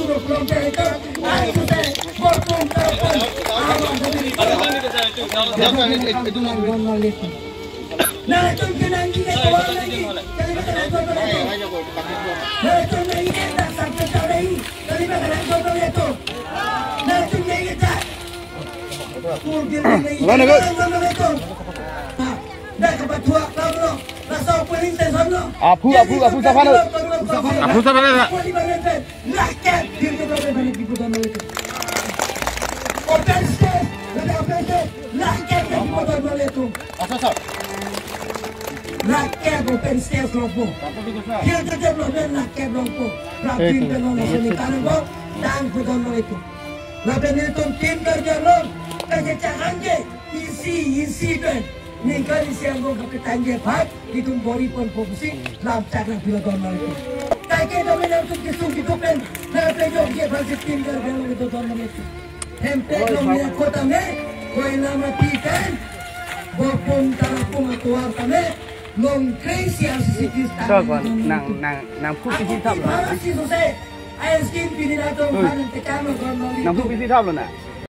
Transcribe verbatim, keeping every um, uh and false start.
Nangtum kenangji ke kawan lagi. Kali ba kenang kawan lagi. Nangtum nangji ke dak sampai tahu lagi. Kali ba kenang kawan lagi. Nangtum nangji ke dak. Mana ke? Dah kepatua kamu lo. Dah sop polling station lo. Aphu, aphu, aphu, sapa lo? Aphu sapa lo? Rakyat hirjudet balik di Pradhan Malik. Open space, ada open space. Rakyat hirjudet balik itu. Asa, sir. Rakyat open space lo po. Hirjudet lo pen rakyat lo po. Rakyat pen lo nasi ni tangan po. Tang Pradhan Malik itu. Lapen nelitum tin karja lo. Kaje chakang je. Isi, isi pen. Ningkan isi angbong kapitanje bhat. Itum bor-i ponpo pusi lam chak nangpilo don mari. Kaike domi nangtum kesung kituk pen nangpejok je bangsi tin karja lo itu don mari. Hempek lo mia kota me, koina mati kan. Bopum talapum atuar tame, long crazy asisi kis. So, kon, nang, nang, nang pu pisi thap lo. Para si sose, ayas kin pini dato. Oi. Nang tekam lo don mari. Nang pu pisi thap lo na.